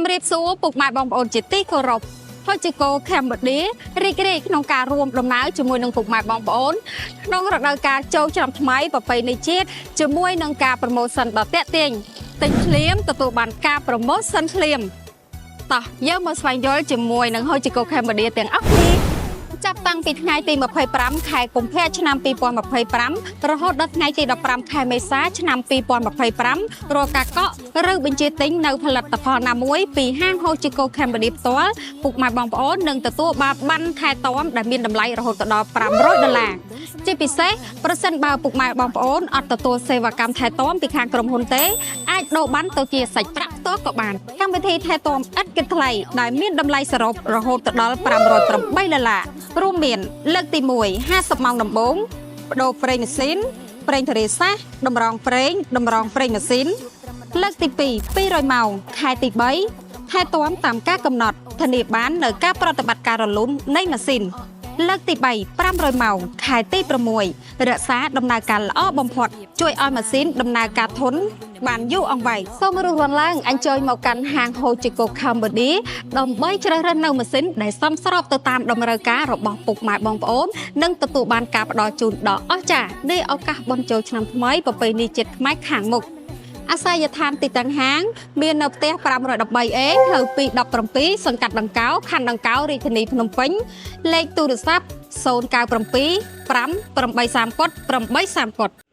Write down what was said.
ជំរាបសួរពុកម៉ែបងប្អូនជាទីគោរពហូជីកូកម្ពុជារីករាយក្នុងការរួមដំណើរជាមួយនឹងពុកម៉ែបងប្អូនក្នុងរដូវកាលចូលឆ្នាំថ្មីប្រពៃណីជាតិជាមួយនឹងការ promotion ដ៏ទាក់ទាញទិញភ្លាមទទួលបានការ promotion ភ្លាមតោះយើងមកស្វែងយល់ជាមួយនឹងហូជីកូកម្ពុជាទាំងអស់គ្នាចាប់តាំងពីថ្ងៃទី25ខែកុម្ភៈឆ្នាំ2025រហូតដល់ថ្ងៃទី15ខែមេសាឆ្នាំ2025រាល់ការកក់ឬបញ្ជាទិញនៅផលិតផលណាមួយពីហាងហូជីកូកម្ពុជាផ្ទាល់ពុកម៉ែបងប្អូននឹងទទួលបានប័ណ្ណថែទាំដែលមានតម្លៃរហូតដល់500ដុល្លារជាពិសេសប្រសិនបើពុកម៉ែបងប្អូនអត់ទទួលសេវាកម្មថែទាំពីខាងក្រុមហ៊ុនទេអាចដូរប័ណ្ណទៅជាសាច់ប្រាក់ផ្ទាល់ក៏បានកម្មវិធីថែទាំឥតគិតថ្លៃដែលមានតម្លៃសរុបរហូតដល់508ដុល្លាររួមមានលើកទី1 50ម៉ោងដំបូងប្ដូរប្រេងម៉ាស៊ីនប្រេងធារាសាស្ត្រតម្រងប្រេងតម្រងប្រេងម៉ាស៊ីនលើកទី2 200ម៉ោងខែទី3ថែទាំតាមការកំណត់ធានាបាននៅការប្រតិបត្តិការរលូននៃម៉ាស៊ីនលើកទី3 500ម៉ោងខែទី6រក្សាដំណើរការល្អបំផុតជួយឲ្យម៉ាស៊ីនដំណើរការធន់បានយូរអង្វែងសូមរួសរាន់ឡើងអញ្ជើញមកកាន់ហាង Hochico Cambodia ដើម្បីជ្រើសរើសនៅម៉ាស៊ីនដែលសមស្របទៅតាមតម្រូវការរបស់ពុកម៉ែបងប្អូននិងទទួលបានការផ្ដល់ជូនដ៏អស្ចារ្យនៃឱកាសបុណ្យចូលឆ្នាំថ្មីប្រពៃណីជាតិខ្មែរខាងមុខអាសយដ្ឋានទីតាំងហាង មាននៅផ្ទះ 513A ផ្លូវ217សង្កាត់ដង្កោខណ្ឌដង្កោរាជធានីភ្នំពេញលេខទូរស័ព្ទ097 5 830 830។